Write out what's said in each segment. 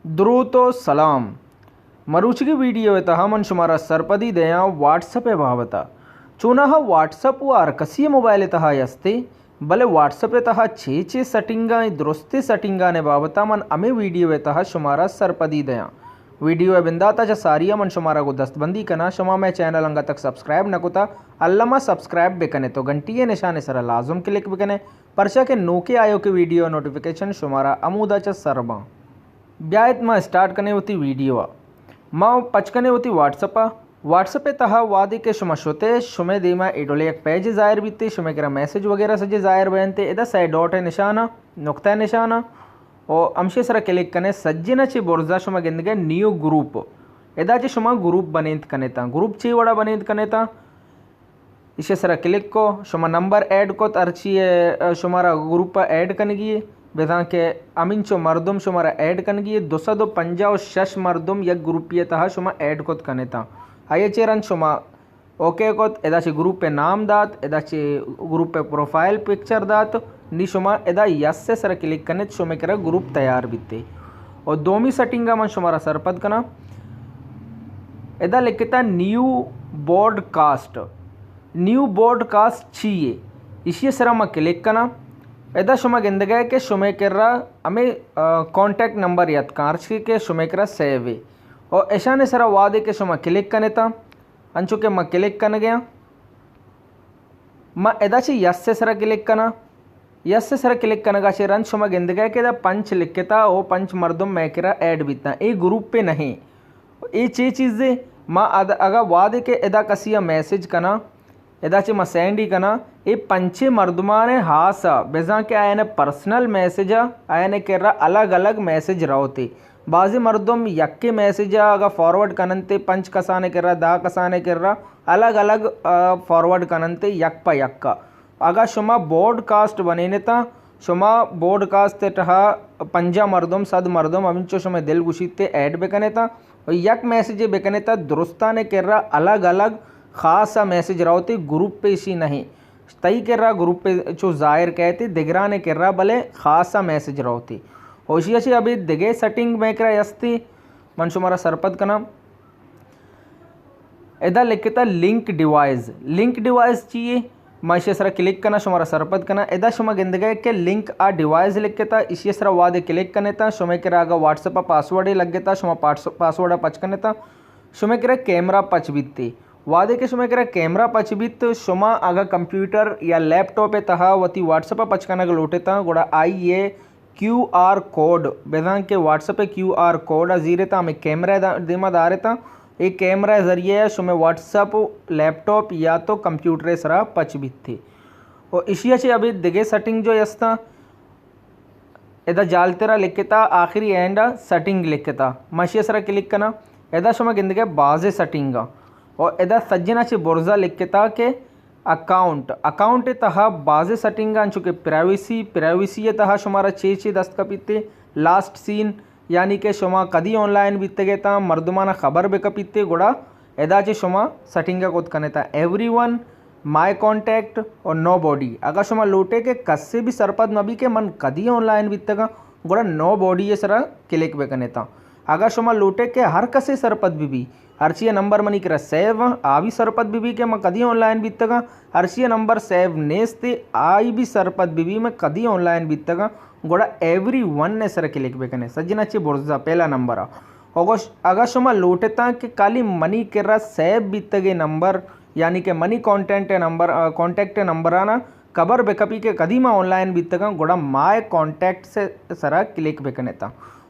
دروت و سلام۔ مروچگی ویڈیو ءِ تہا من شمارا سرپدی دیاں واٹس اپ ءِ بابت ءَ۔ چوناہا واٹس اپ و ہر کسی موبائل ءِ تہا استے، بلے واٹس اپ ءِ تہا چے چے سیٹنگاں، درستیں سیٹنگاں ءِ بابت ءَ من ہمے ویڈیو ءِ تہا شمارا سرپدی دیاں۔ ویڈیو ءِ بندات ءَ چہ ساری ءَ من شمارا گوں دستبندی کناں، شما مئے چینل انگت تک سبسکرائب نہ کتا، الما سبسکرائب بکنے تو گھنٹی ءِ نشان ءِ سرا لازم کلک بکنے، پرچا کہ نوکیں آیوکیں ویڈیو نوٹیفیکیشن شمارا ہمودا چہ سر باں۔ بیایت ما اسٹارٹ کنیں وتی ویڈیو ءَ۔ ما پچ کنیں وتی واٹس اپ ءَ۔ واٹس اپ ءِ تہا وہدے کہ شما شتے، شمے دیما اے ڈولیں یک پیجے ظاہر بیتے، شمے کرا میسج وغیرہ سجے ظاہر بینتے۔ ادا سئے ڈاٹ ءِ نشان ءَ، نقطہ ءِ نشان ءَ، او ہمشی سرا کلک کنے، سجینا چہ برزا شما گندگے نیو گروپ۔ ادا چہ شما گروپ بنینت کنیتا۔ گروپ چے وڑا بنینت کنیتا؟ ایشی سرا کلک کو، شما نمبر ایڈ کت، ہرچی ءَ شمارا گروپ ءَ ایڈ کنگی ءَ، بزاں کہ ہمینچو مردم شمارا ایڈ کنگی ءَ، دو سد و پنجاہ و شش مردم یک گروپی ءِ تہا شما ایڈ کت کنیتا۔ آئی ءَ چہ رند شما اوکے کت، ادا چہ گروپ ءِ نام دات، ادا چہ گروپ ءِ پروفائل پکچر دات، نی شما ادا یس ءِ سرا کلک کنیت، شمے کرا گروپ تیار بیتے۔ و دومی سیٹنگ ءَ من شمارا سرپد کناں، ادا لکھتا new broadcast. New broadcast چی یے؟ ایشی سرا ما کلک کناں۔ ادا شما گندگے کہ شمے کرا ہمے، آ، کانٹیکٹ نمبر یتکاں، ہرچی کہ شمے کرا سیو ہے۔ او اشانے سرا وہدے کہ شما کلک کنیتا، انچو کہ ما کلک کنگیاں، ما ادا چہ یس ءِ سرا کلک کناں۔ یس ءِ سرا کلک کنگا چہ رند شما گندگے کہ ادا پنچ لکھتا او پنچ مردم مئے کرا ایڈ بیتاں۔ اے گروپے نہیں۔ اے چے چیزے؟ ما اد-، اگا وہدے کہ ادا کسی ءَ میسج کناں، ادا چہ ما سینڈ ہی کناں، اے پنچیں مردمانے ہاسا، بزاں کہ آیانے پرسنل میسج ءَ، آیانے کرا الگ الگ میسج روتے۔ بازیں مردم یکے میسج ءَ اگا فارورڈ کننتے پنچ کسانے کرا، دہ کسانے کرا، الگ الگ، آ، فارورڈ کننتے یک پہ یک ءَ۔ اگا شما براڈ کاسٹ بنینتا، شما براڈ کاسٹ ءِ تہا پنجاہ مردم، صد مردم، ہمینچو شمے دل گوشیت ایڈ بکنیتا، و یک میسجے بکنیتا، درستانے کرا الگ الگ خاصا میسج روتے، گروپ ایشی نہیں۔ تئی کرا گروپ چو ظاہر کئیت، دگرانے کرا بلے خاصا میسج روتے۔ و ایشی ءَ چہ ابید دگہ سیٹنگ مئے کرا استی، من شمارا سرپد کناں۔ ادا لکھتا لنک ڈیوائس۔ لنک ڈیوائس چی یے؟ ما ایشی سرا کلک کناں، شمارا سرپد کناں۔ ادا شما گندگے کہ لنک آ ڈیوائس لکھتا، ایشی سرا وہدے کلک کنیتا، شمے کرا اگا واٹس اپ ءَ پاسورڈے لگتا، شما پاس-، پاسورڈ ءَ پچ کنیتا، شمے کرا کیمرہ پچ بیتے۔ وہدے کہ شمے کرا کیمرہ پچ بیت، شما اگا کمپیوٹر یا لیپ ٹاپ ءِ تہا وتی واٹس اپ ءَ پچ کنگ لوٹیتا، گڑا آئی ءِ کیو آر کوڈ، بزاں کہ واٹس اپ ءِ کیو آر کوڈ ءَ زیرتا، ہمے کیمرہ ءِ دا-، دیما دارتا، اے کیمرہ ءِ ذریعہ ءَ شمے واٹس اپ لیپ ٹاپ یا تو کمپیوٹر ءِ سرا پچ بیتے۔ و ایشی ءَ چہ ابید دگہ سیٹنگ جو استاں، ادا جالترا لکھتا آخری اینڈ ءَ سیٹنگ لکھتا، ما ایشی سرا کلک کناں۔ ادا شما گندگے بازیں سیٹنگ ءَ، و ادا سجنا چہ برزا لکھتا کہ اکاؤنٹ، اکاؤنٹ ءِ تہا بازیں سیٹنگ انچو کہ پرائیویسی، پرائیویسی ءِ تہا شمارا چے چے دست کپیتے، لاسٹ سین، یعنی کہ شما کدی آن لائن بیتگے تاں مردمانا خبر بکپیتے، گڑا ادا چہ شما سیٹنگ ءَ کت کنیتا ایوری ون، مائی کانٹیکٹ اور نو باڈی۔ اگا شما لوٹے کہ کسے بھی سرپد مبی کہ من کدی آن لائن بیتگاں، گڑا نو باڈی ءِ سرا کلک بکنیتا۔ اگا شما لوٹے کہ ہر کسے سرپد ببی، ہرچی ءِ نمبر منی کرا سیو آں، آ بھی سرپد ببی کہ من کدی آن لائن بیتگاں، ہرچی ءِ نمبر سیو نیست، آئی بھی سرپد ببی من کدی آن لائن بیتگاں، گڑا ایوری ون ءِ سرا کلک بکنے۔ سجنا چہ برزا پہلا نمبر ءَ۔ اگا ش-، اگا شما لوٹتاں کہ کالی منی کرا سیو بیتگے نمبر، یعنی کہ منی کانٹینٹ ءِ نمبر، آ، کانٹیکٹ ءِ نمبرانا خبر بکپی کہ کدی ما آن لائن بیتگاں، گڑا مائی کانٹیکٹس ءِ سرا کلک بکنیتا۔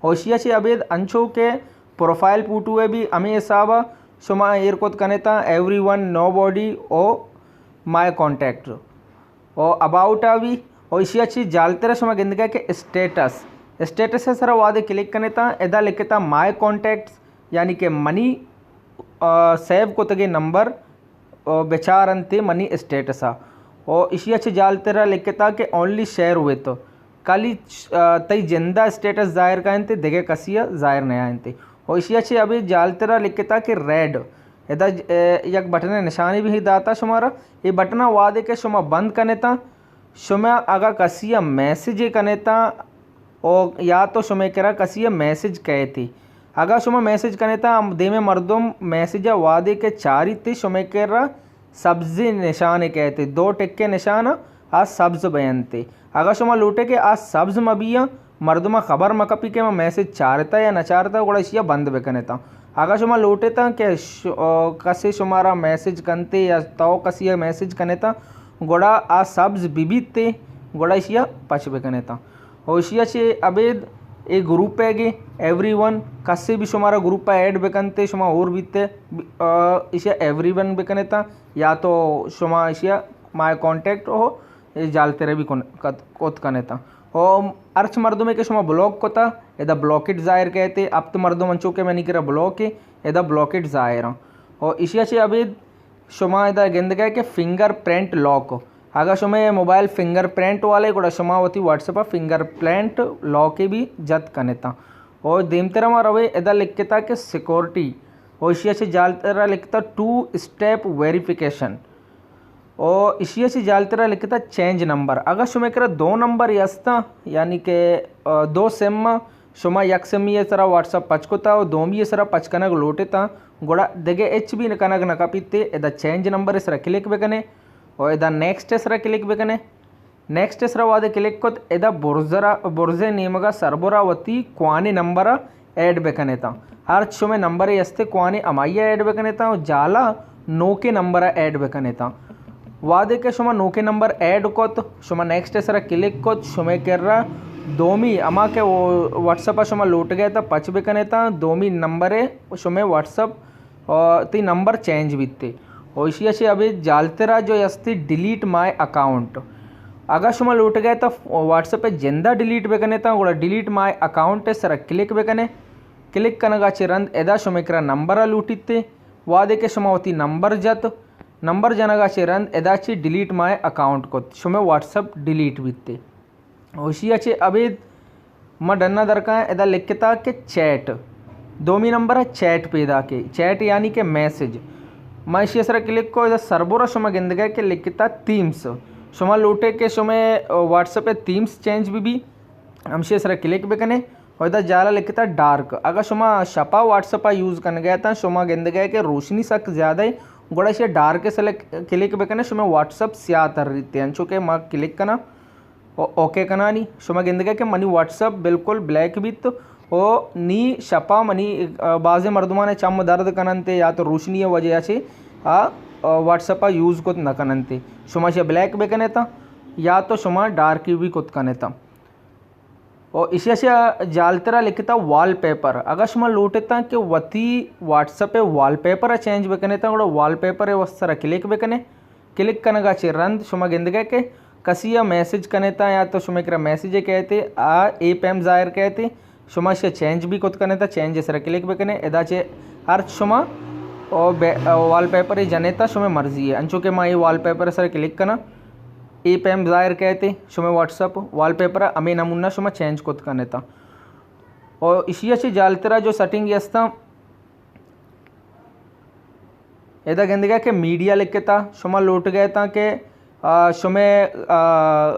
ہوشی ءَ چہ ابید انچو کہ پروفائل فوٹو ءَ بھی ہمے حساب ءَ شما ایر کت کنیتا، ایوری ون، نو باڈی او مائی کانٹیکٹ او اباؤٹ ءَ بھی۔ او ایشی ءَ چہ جالتر ءَ شما گندگے کہ اسٹیٹس، اسٹیٹس ءِ سرا وہدے کلک کنیتا، ادا لکھتا مائی کانٹیکٹس، یعنی کہ منی، آ، سیو کتگے نمبر، آ، بچار انت منی اسٹیٹس ءَ۔ او ایشی ءَ چہ جالتر ءَ لکھتا کہ اونلی شیئر وتھ، کالی، آ، تئی جند ءَ اسٹیٹس ظاہر کاینت، دگہ کسی ءَ ظاہر نیاینت۔ او ایشی ءَ چہ ابید جالتر ءَ لکھتا کہ ریڈ، ادا ج-، آ، یک بٹن ءِ نشانی بھی داتا شمارا۔ اے بٹن ءَ وہدے کہ شما بند کنیتا، شما اگا کسی ءَ میسجے کنیتا، او یا تو شمے کرا کسی ء میسج کئیت۔ اگاں شما میسج کنیت ء دیمے مردم میسج ء وہدے کہ چاریت، شمے کرا سبز نشانے کئیت، دو ٹکے نشان آ سبز بینت۔ اگاں شما لوٹے کہ آ سبز مہ بیاں، مردم ء خبر مہ کپی کہ ما میسج چارتا یا نہ چارتا، گڑا اشیا بند بکنیت۔ اگاں شما لوٹیت کہ ش-، آ، کسے شمارا میسج کنتے یا تو کسی ء میسج کنیت، گڑا آ سبز بہ بیت، گڑا اشیا پچ بکنیت۔ و اشیا چہ ابید اے گروپ ء گے ایوری ون، کسے بھی شمارا گروپ ء ایڈ بکنتے، شما اور بیتے، آ، اشیا ایوری ون بکنیت، یا تو شما اشیا مائی کانٹیکٹ ہو، اے جالتر بھی کن-، کت-، کت کنیت۔ و ہرچ مردمے کہ شما بلاک کتا، ادا بلاکڈ ظاہر کئیت، ہپت مردم انچو کہ منی کرا بلاک ہے، ادا بلاکڈ ظاہر ہیں۔ و اشیا چہ ابید شما ادا گندگئے کہ فنگر پرنٹ لاک۔ اگاں شمے موبائل فنگر پرنٹ والے، گڑا شما وتی واٹس ایپ ء فنگر پرنٹ لاک ء بھی جت کنیت۔ او دیمتر ما روے، ادا لکھتا کہ سیکورٹی، او اشیا چہ جالترا لکھتا ٹو اسٹیپ ویریفیکیشن۔ او اشیا چہ جالترا لکھتا چینج نمبر۔ اگاں شمے کرا دو نمبر ہستاں، یعنی کہ، آ، دو سم، شما یک سمی ء سرا واٹس ایپ پچ کتا و دومی ء سرا پچ کنگ لوٹتا، گڑا دگہ ہچ بھی کنگ نہ کپیت۔ ادا چینج نمبر ء سرا کلک بکنے و ادا نیکسٹ ء سرا کلک بکنے۔ نیکسٹ ء سرا وہدے کلک کت، ادا برزرا، برزے نیمگا سربرا وتی کوانی نمبر ء ایڈ بکنیت۔ ہرچ شمے نمبرے ہستے کوانی ہمائی ء ایڈ بکنیت و جالا نوکے نمبر ء ایڈ بکنیت۔ وہدے کہ شما نوکے نمبر ایڈ کت، شما نیکسٹ ء سرا کلک کت، شمے کرا دومی ہما کہ واٹس ایپ ء شما لوٹگئے تا پچ بکنیت، دومی نمبر ء شمے واٹس ایپ، آ، تی نمبر چینج بیت۔ و اشیا چہ ابید جالترا جو ہستی ڈیلیٹ مائی اکاؤنٹ۔ اگاں شما لوٹگئے تا واٹس ایپ ء جندا ڈیلیٹ بکنیت، گڑا ڈیلیٹ مائی اکاؤنٹ ء سرا کلک بکنے۔ کلک کنگا چہ رند ادا شمے کرا نمبر ء لوٹیت۔ وہدے کہ شما وتی نمبر جت، نمبر جنگا چہ رند ادا چہ ڈیلیٹ مائی اکاؤنٹ کت، شمے واٹس ایپ ڈیلیٹ بیت۔ و اشیا چہ ابید ما ڈنا درکائیں، ادا لکھتا کہ چیٹ، دومی نمبر ء چیٹ پیداکے، چیٹ یعنی کہ میسج۔ ما اشی سرا کلک کو، ادا سربرا شما گندگئے کہ لکھتا تھیمز۔ شما لوٹے کہ شمے واٹس ایپ ء تھیمز چینج بہ بی، ہمشی سرا کلک بکنے۔ و ادا جالا لکھتا ڈارک۔ اگاں شما شپا واٹس ایپ ء یوز کنگئے تا شما گندگئے کہ روشنی سک زیادہ ہے، گڑا اشی ڈارک ء سرا کلک بکنے، شمے واٹس ایپ سیاہ تر ریتے۔ انچو کہ ما کلک کنا، او-، اوکے کنانی۔ شما گندگئے کہ منی واٹس ایپ بالکل بلیک بیت و نی شپا منی، آ، بازیں مردمان چم درد کننتے یا تو روشنی وجہ چہ آ، آ، واٹس ایپ یوز کت نہ کننتے۔ شما اشی بلیک بکنیت یا تو شما ڈارک بھی کت کنیت۔ و اشی اشی جالترا لکھتا وال پیپر۔ اگاں شما لوٹیت کہ وتی what's app wall paper change بکنیت، گڑا وال پیپر سرا کلک بکنے۔ کلک کنگا چہ رند شما گندگئے کہ کسی ء میسج کنیت یا تو شمے کرا میسج کئیت، آ اے پیم ظاہر کئیت، شما اشی چینج بھی کت کنیت، چینج سرا کلک بکنے۔ ادا چہ ہرچ شما او بے-، او وال پیپر جنیت شمے مرضی ہے۔ انچو کہ ما اے وال پیپر سرا کلک کنا، اے پیم ظاہر کئیت، شمے واٹس ایپ وال پیپر ہمے نمونہ شما چینج کت کنیت۔ او اشی چہ جالترا جو سیٹنگ ہستاں، ادا گندگا کہ میڈیا لکھتا، شما لوٹگئے تا کہ، آ، شمے، آ،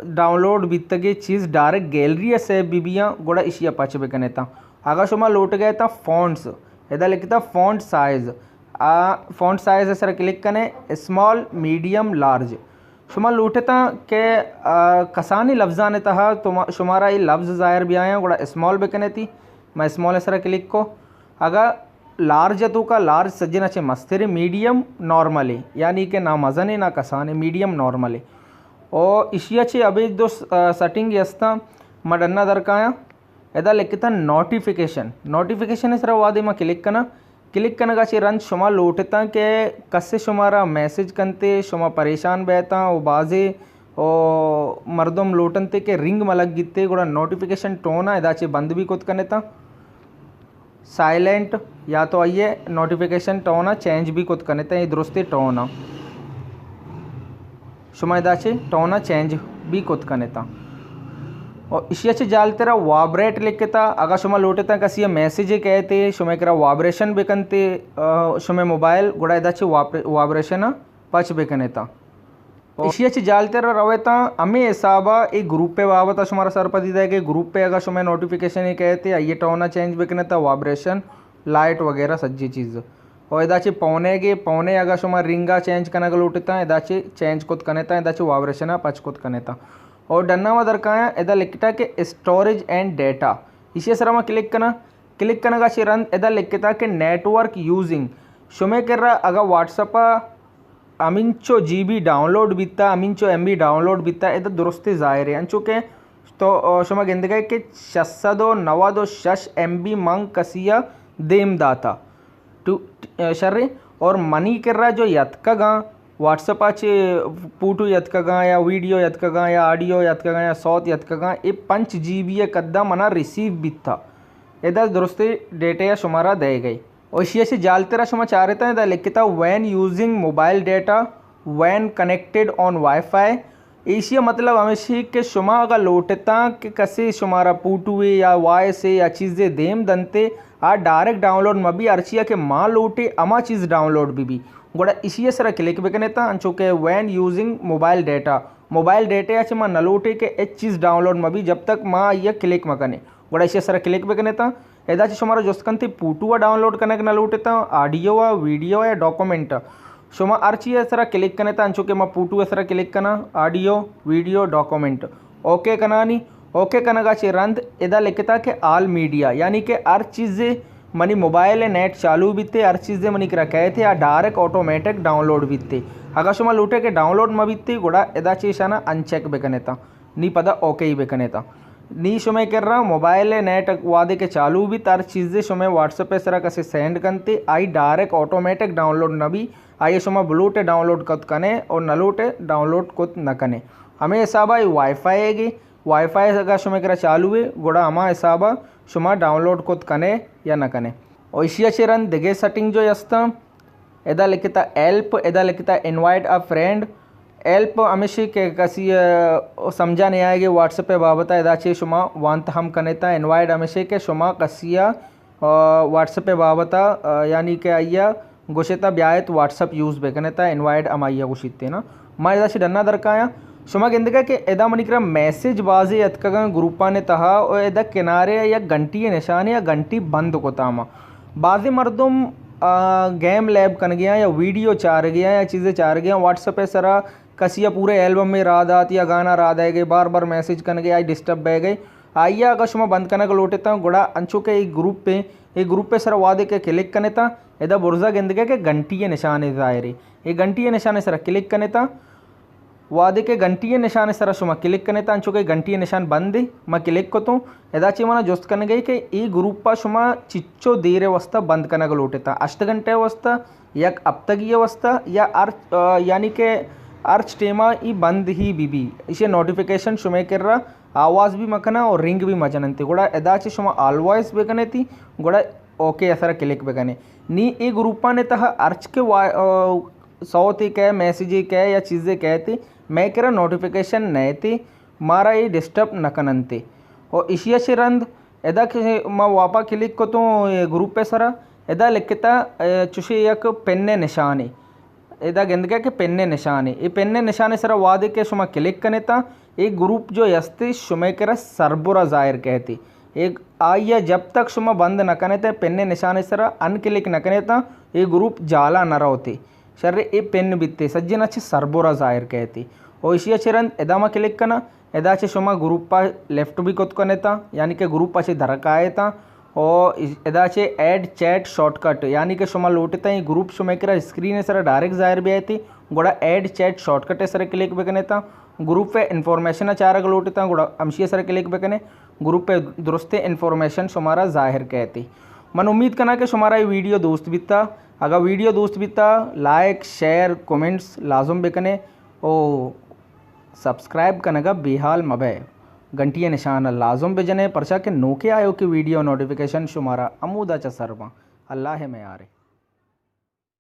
ڈاؤنلوڈ بیتگی چیز ڈائریکٹ گیلری ء سیو بہ بیاں، گڑا اشی ء پچ بکنیت۔ اگاں شما لوٹگئے تا فونٹس، ادا لکھتا فونٹ سائز، آ، فونٹ سائز ء سرا کلک کنے، اسمال، میڈیم، لارج۔ شما لوٹتا کہ، آ، کسانی لفظانی تہا تما-، شمارا اے لفظ ظاہر بیایاں، گڑا اسمال بکنیتی۔ ما اسمال ء سرا کلک کو۔ اگاں لارج ء توکا، لارج سجن ء چہ مستریں، میڈیم نارمل ء، یعنی کہ نہ مزن ء نہ کسان ء، میڈیم نارمل ء۔ او اشی ء چہ ابید دو س-، آ، سیٹنگ ہستاں، ما ڈنا درکایاں۔ ادا لکھتا نوٹیفیکیشن، نوٹیفیکیشن ء سرا وہدے ما کلک کناں، کلک کنگا چہ رند شما لوٹتاں کہ کسے شمارا میسج کنتے، شما پریشان بیتاں و بازے او مردم لوٹنتے کہ رنگ ملک گیتے، گڑا نوٹیفیکیشن ٹون ء ادا چہ بند بھی کت کنتاں۔ سائلنٹ یا تو آئی ء نوٹیفیکیشن ٹون ء چینج بھی کت کنیت، اے درستی ٹون ء شما ادا چہ ٹون ء چینج بھی کت کنیت۔ و اشی ء چہ جالترا وابریٹ لکھتا، اگاں شما لوٹتا کسی ء میسج کئیت، شما کرا وابریشن بکنت، آ، شما موبائل گڑا ادا چہ وابر-، وابریشن ء پچ بکنیت۔ ایشی ءَ چہ جہلتر ءَ رویتاں، ہمے حساب ءَ اے گروپ ءِ بابت ءَ شمارا سرپدی دئیگ ءَ، گروپ ءِ اگاں شمئے نوٹیفیکیشن ءَ کئیت، آئی ءِ ٹون ءَ چینج بکنیت، وائبریشن، لائٹ وغیرہ سجی چیز۔ اور ادا چہ پونے گے، پونے اگاں شما رنگ ءَ چینج کنگ لوٹتاں، ادا چہ چینج کت کنیتاں، ادا چہ وائبریشن ءَ پچ کت کنیتاں۔ اور ڈنا ما در کایاں، ادا لکھتا کہ اسٹوریج اینڈ ڈیٹا، ایشی ءِ سرا ما کلک کناں۔ کلک کنگ ءَ چہ رند ادا لکھتا کہ نیٹ ورک یوزنگ، شمئے کرا اگاں واٹس ایپ ءَ ہمینچو جی بی ڈاؤنلوڈ بیتا، ہمینچو ایم بی ڈاؤنلوڈ بیتا، ادا درستی ظاہر ہے۔ انچو کہ تو، آ، شما گندگئے کہ شش سد و نود و شش ایم بی من کسی ءَ دیم داتا۔ تو، آ، شرے، اور منی کرا جو یتکگاں، واٹس ایپ ءَ چہ پوٹو یتکگاں یا ویڈیو یتکگاں یا آڈیو یتکگاں یا صوت یتکگاں، اے پنچ جی بی ءِ قدا منا ریسیو بیتا۔ ادا درستی ڈیٹا ءَ شمارا دئیگ ءَ۔ و ایشی ءَ چہ جہلتر ءَ شما چارتاں، ادا لکھتا، when using mobile data when connected on Wi-Fi۔ ایشی ءِ مطلب ہمیشی کہ شما اگاں لوٹتاں کہ کسے شمارا پوٹوے یا وائسے یا چیزے دیم دنتے، آ ڈائریکٹ ڈاؤنلوڈ مہ بی، ہرچی ءَ کہ ما لوٹے ہما چیز ڈاؤنلوڈ بہ بی۔ گڑا ایشی ءِ سرا کلک بکنیتاں، انچو کہ when using mobile data، mobile data ءَ چہ ما نہ لوٹے کہ ہچ چیز ڈاؤنلوڈ مہ بی جب تک ما آئی ءَ کلک مہ کنیں۔ گڑا ایشی ءِ سرا کلک بکنیتاں۔ ادا چہ شمارا جست کنت، پوٹو ءَ ڈاؤنلوڈ کنگ نہ لوٹتاں، آڈیو ءَ، ویڈیو ءَ یا ڈاکومنٹ ءَ۔ شما ہر چیز ءِ سرا کلک کنیتاں، انچو کہ ما پوٹو ءِ سرا کلک کناں، آڈیو، ویڈیو، ڈاکومنٹ۔ اوکے کنانی، اوکے کنگ ءَ چہ رند ادا لکھتا کہ آل میڈیا، یعنی کہ ہر چیزے منی موبائل ءِ نیٹ چالو بیتے، ہر چیزے منی کرا کئیتے، آ ڈائریکٹ آٹومیٹک ڈاؤنلوڈ بیتے۔ اگاں شما لوٹے کہ ڈاؤنلوڈ مہ بیتے، گڑا ادا چہ ایشانا ان چیک بکنیتاں۔ نی پدا اوکے ای بکنیتاں۔ نی شمئے کرا موبائل ءِ نیٹ وہدے کہ چالو بیت، ہر چیزے شمئے واٹس ایپ ءِ سرا کسے سینڈ کنتے، آئی ڈائریکٹ آٹومیٹک ڈاؤنلوڈ نہ بی، آئی ءَ شما بلوٹے ڈاؤنلوڈ کت کنے اور نہ لوٹے ڈاؤنلوڈ کت نہ کنے۔ ہمے حساب ءَ اے وائی فائی ءِ گے، وائی فائی اگاں شمئے کرا چالو ہے، گڑا ہما حساب ءَ شما ڈاؤنلوڈ کت کنے یا نہ کنے۔ اور ایشی ءَ چہ رند دگہ سیٹنگ جو استاں، ادا لکھتا ہیلپ، ادا لکھتا انوائٹ ا فرینڈ۔ ہیلپ ہمیشی کہ کسی، آ، سمجھا نہیں آئے گی واٹس ایپ ءِ بابت ءَ، ادا چہ شما وانت ہم کنیتا۔ انوائٹ ہمیشی کہ شما کسی ءَ، آ، واٹس ایپ ءِ بابت ءَ، آ، یعنی کہ آئی ءَ گوشیتا بیایت واٹس ایپ یوز بکنیتا، انوائٹ ہمائی ءَ گوشیتے نا۔ ما ادا چہ ڈنا در کایاں۔ شما گندگا کہ ادا منی کرا میسج بازے اتکگاں گروپانی تہا، و ادا کنارے یک گھنٹی نشانے یا گھنٹی بند کتا ما۔ بازیں مردم، آ، گیم لیب کنگیاں یا ویڈیو چارگیاں یا چیزے چارگیاں، واٹس ایپ ءِ سرا کسی ءَ پورے البم ءَ راہ دات یا گانا راہ دئیگ ءَ، بار بار میسج کنگ ءَ، آئی ڈسٹرب بئیگ ءَ۔ آئی ءَ اگاں شما بند کنگ لوٹتاں، گڑا انچو کہ اے گروپ ءَ، اے گروپ ءِ سرا وہدے کہ کلک کنتاں، ادا برزا گندگ ءَ کہ گھنٹی ءِ نشان ءَ ظاہر ہے۔ اے گھنٹی ءِ نشان ءِ سرا کلک کنتاں، وہدے کہ گھنٹی ءِ نشان ءِ سرا شما کلک کنتاں، انچو کہ گھنٹی ءِ نشان بند ہے، ما کلک کتوں، ادا چہ منا جست کنگ ءَ کہ اے گروپ ءَ شما چچو دیر ءِ واسطہ بند کنگ لوٹتاں، ہشت گھنٹے ءِ واسطہ، یک ہپتگی ءِ واسطہ، یا ہر، آ، یعنی کہ ہرچ ٹیم ءَ ای بند ہی بی بی۔ ایشی نوٹیفیکیشن شمئے کرا آواز بھی مکناں اور رنگ بھی مجننتی۔ گڑا ادا چہ شما آلوائز بکنیتی، گڑا اوکے ءِ سرا کلک بکنے۔ نی اے گروپانی تہا ہرچ کہ وا-، آ، صوتے کئے، میسجے کئے یا چیزے کئے تے، مئے کرا نوٹیفیکیشن نئیتے، مارا اے ڈسٹرب نہ کننتے۔ اور ایشی ءَ چہ رند ادا کہ ما واپا کلک کتوں اے گروپ ءِ سرا، ادا لکھتا، اے، چوشے یک پن ءِ نشانے۔ ادا گندگا کہ پن ءِ نشانے۔ اے پن ءِ نشان ءِ سرا وہدے کہ شما کلک کنیتا، اے گروپ جو ہستے شمئے کرا سربرا ظاہر کئیتے۔ اے آئی ءَ جب تک شما بند نہ کنیتا، پن ءِ نشان ءِ سرا ان کلک نہ کنیتا، اے گروپ جالا نہ روتے۔ شر اے پن بیتے، سجنا چہ سربرا ظاہر کئیتے۔ او ایشی ءَ چہ رند ادا ما کلک کناں، ادا چہ شما گروپ ءَ لیفٹ بھی کت کنیتا، یعنی کہ گروپ ءَ چہ در کائیتا۔ او ادا چہ ایڈ چیٹ شارٹ کٹ، یعنی کہ شما لوٹتا اے گروپ شمئے کرا اسکرین ءِ سرا ڈائریکٹ ظاہر بیایتے، گڑا ایڈ چیٹ شارٹ کٹ ءِ سرا کلک بکنیتا۔ گروپ ءِ انفارمیشن ءَ چارگ لوٹتا، گڑا ہمشی ءِ سرا کلک بکنے۔ گروپ ءِ درستیں انفارمیشن شمارا ظاہر کئیتے۔ من امید کناں کہ شمارا اے ویڈیو دوست بیتا۔ اگاں ویڈیو دوست بیتا، لائک، شیئر، کمنٹس لازم بکنے۔ او سبسکرائب کنگا بے حال مبئے۔ گھنٹی ءِ نشان ءَ لازم بجنے، پرچا کہ نوکیں آیوکیں ویڈیو نوٹیفیکیشن شمارا ہمودا چہ سر باں۔ اللہ ءِ میارے۔